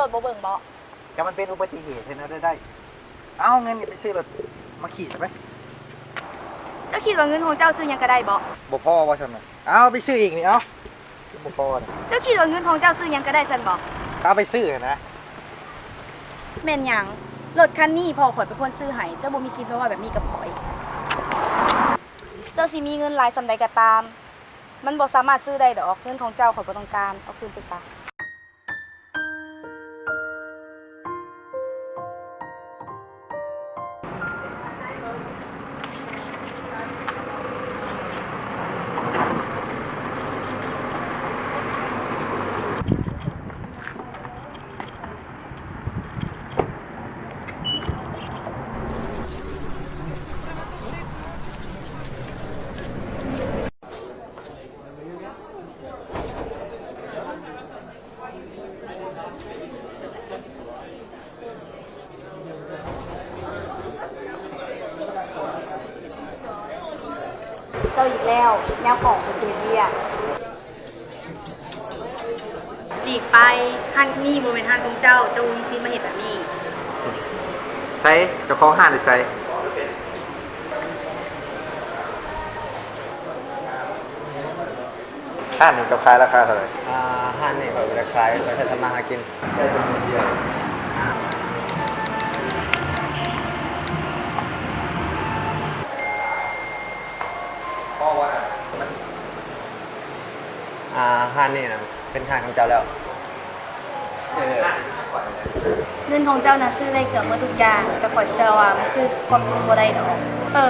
ລົດບໍ່ເບິ່ງບໍ? ກະມັນເປັນອຸບັດຕິເຫດ ເຮັດແນວໃດໄດ້. ເອົາເງິນນີ້ໄປຊື້ລົດມາຂີ່ຊະໄປ. ເຈົ້າຄິດວ່າເງິນຂອງເຈົ້າຊື້ຫຍັງກະໄດ້ບໍ? ບໍ່ພໍບໍ່ຊັ້ນນະ? ເອົາໄປຊື້ອີກນີ້ ເອົາ ບໍ່ພໍນະ. ເຈົ້າຄິດວ່າເງິນຂອງເຈົ້າຊື້ຫຍັງກະໄດ້ຊັ້ນບໍ? ເອົາໄປຊື້ຫັ້ນນະ. ແມ່ນຫຍັງ? ລົດຄັນນີ້ພໍ່ຂ້ອຍເປັນຄົນຊື້ໃຫ້, ເຈົ້າບໍ່ມີສິດມາເວົ້າແບບນີ້ກັບຂ້ອຍ. ເຈົ້າຊິມີເງິນຫຼາຍສ່ຳໃດກະຕາມ, ມັນບໍ່ສາມາດຊື້ໄດ້ດອກ. ເງິນຂອງເຈົ້າຂ້ອຍບໍ່ຕ້ອງການ, ເອົາຄືນໄປຊະ. ເຈົ້າອີກແລ້ວ, ຍາມອອກໄປເຮັດວຽກ. ຫຼີກໄປ, ຮ້ານນີ້ບໍ່ແມ່ນຮ້ານຂອງເຈົ້າ, ເຈົ້າບໍ່ມີສິດມາເຮັດແບບນີ້. ໃສ? ເຈົ້າຂອງຮ້ານຢູ່ໃສ? ຮ້ານນີ້ເຈົ້າຂາຍລາຄາເທົ່າໃດ? ອ່າ ຮ້ານນີ້ຂ້ອຍບໍ່ໄດ້ຂາຍ, ຂ້ອຍໃຊ້ທຳມາຫາກິນ. ອ່າ ຮ້ານນີ້ນະ ເປັນຮ້ານຂອງເຈົ້າແລ້ວ. ເງິນຂອງເຈົ້ານະຊື້ໄດ້ເກືອບໝົດທຸກຢ່າງ, ແຕ່ຂ້ອຍເຊື່ອວ່າມັນຊື້ຄວາມສຸກບໍ່ໄດ້ດອກ. ເອີ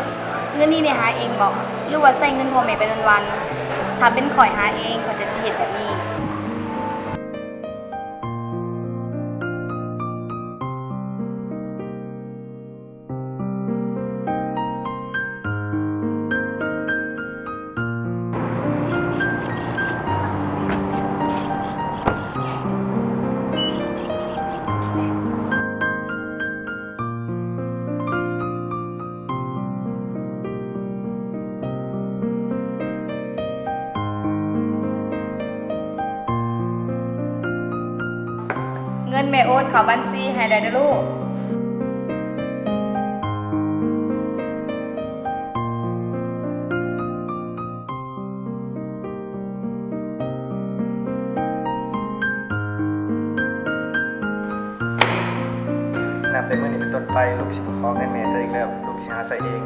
ເງິນນີ້ໄດ້ຫາເອງບໍ ຫຼືວ່າໃຊ້ເງິນພໍ່ແມ່ໄປວັນໆ? ຖ້າເປັນຂ້ອຍຫາເອງ, ຂ້ອຍຈະຊິເຮັດແບບນີ້. ເງິນແມ່ໂອນເຂົ້າບັນຊີໃຫ້ແລ້ວເດີລູກ. ນັບແຕ່ມື້ນີ້ເປັນຕົ້ນໄປ, ລູກຊິບໍ່ຂໍເງິນແມ່ໃຊ້ອີກແລ້ວ, ລູກຊິຫາໃຊ້ເອງ.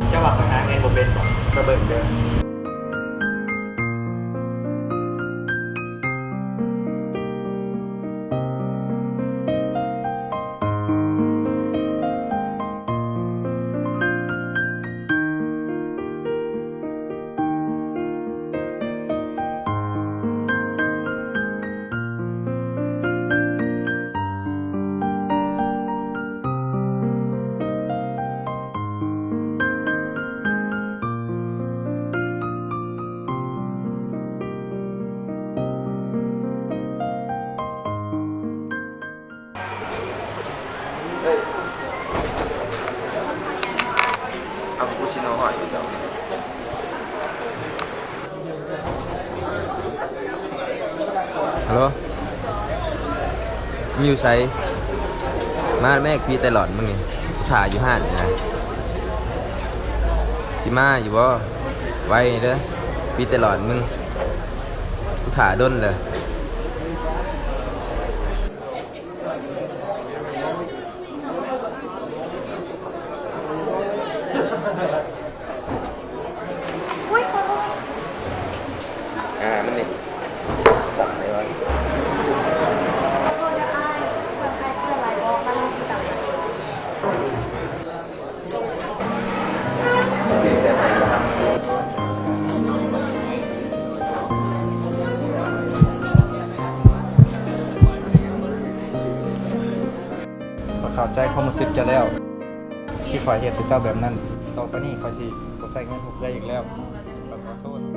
ເຈົ້າວ່າຂ້ອຍຫາເງິນບໍ່ເປັນບໍ? ຂ້ອຍເບິ່ງເດີ. ເອີຍ ເອົາ ກູຊິໂນຮອດຢູ່ເຈົ້າ. ຮັລໂຫຼ ມຶງຢູ່ໃສ? ມາແມ້ ປີແຕຫຼອດມຶງນີ້ ຖ້າຢູ່ຮ້ານນີ້ນະ. ຊິມາຢູ່ບໍ່? ໄວເດີ ປີແຕຫຼອດມຶງ ກູຖ້າດົນເລີຍ. ອຸ້ຍ ຂໍໂທດ. ອ່າ ມັນນີ້ ສັ່ງໄດ້ວ່າ ຂໍໂທດເດີອ້າຍ ເພື່ອນອ້າຍເປື້ອນຫຼາຍບໍ່? ຂ້ອຍຊິສັ່ງໃຫ້. ຂ້ອຍເຂົ້າໃຈຄວາມຮູ້ສຶກເຈົ້າແລ້ວ ທີ່ຂ້ອຍເຮັດໃສ່ເຈົ້າແບບນັ້ນ. ຕໍ່ໄປນີ້ຂ້ອຍຊິບໍ່ໃຊ້ເງິນຟຸມເຟືອຍອີກແລ້ວ. ຂ້ອຍຂໍໂທດ.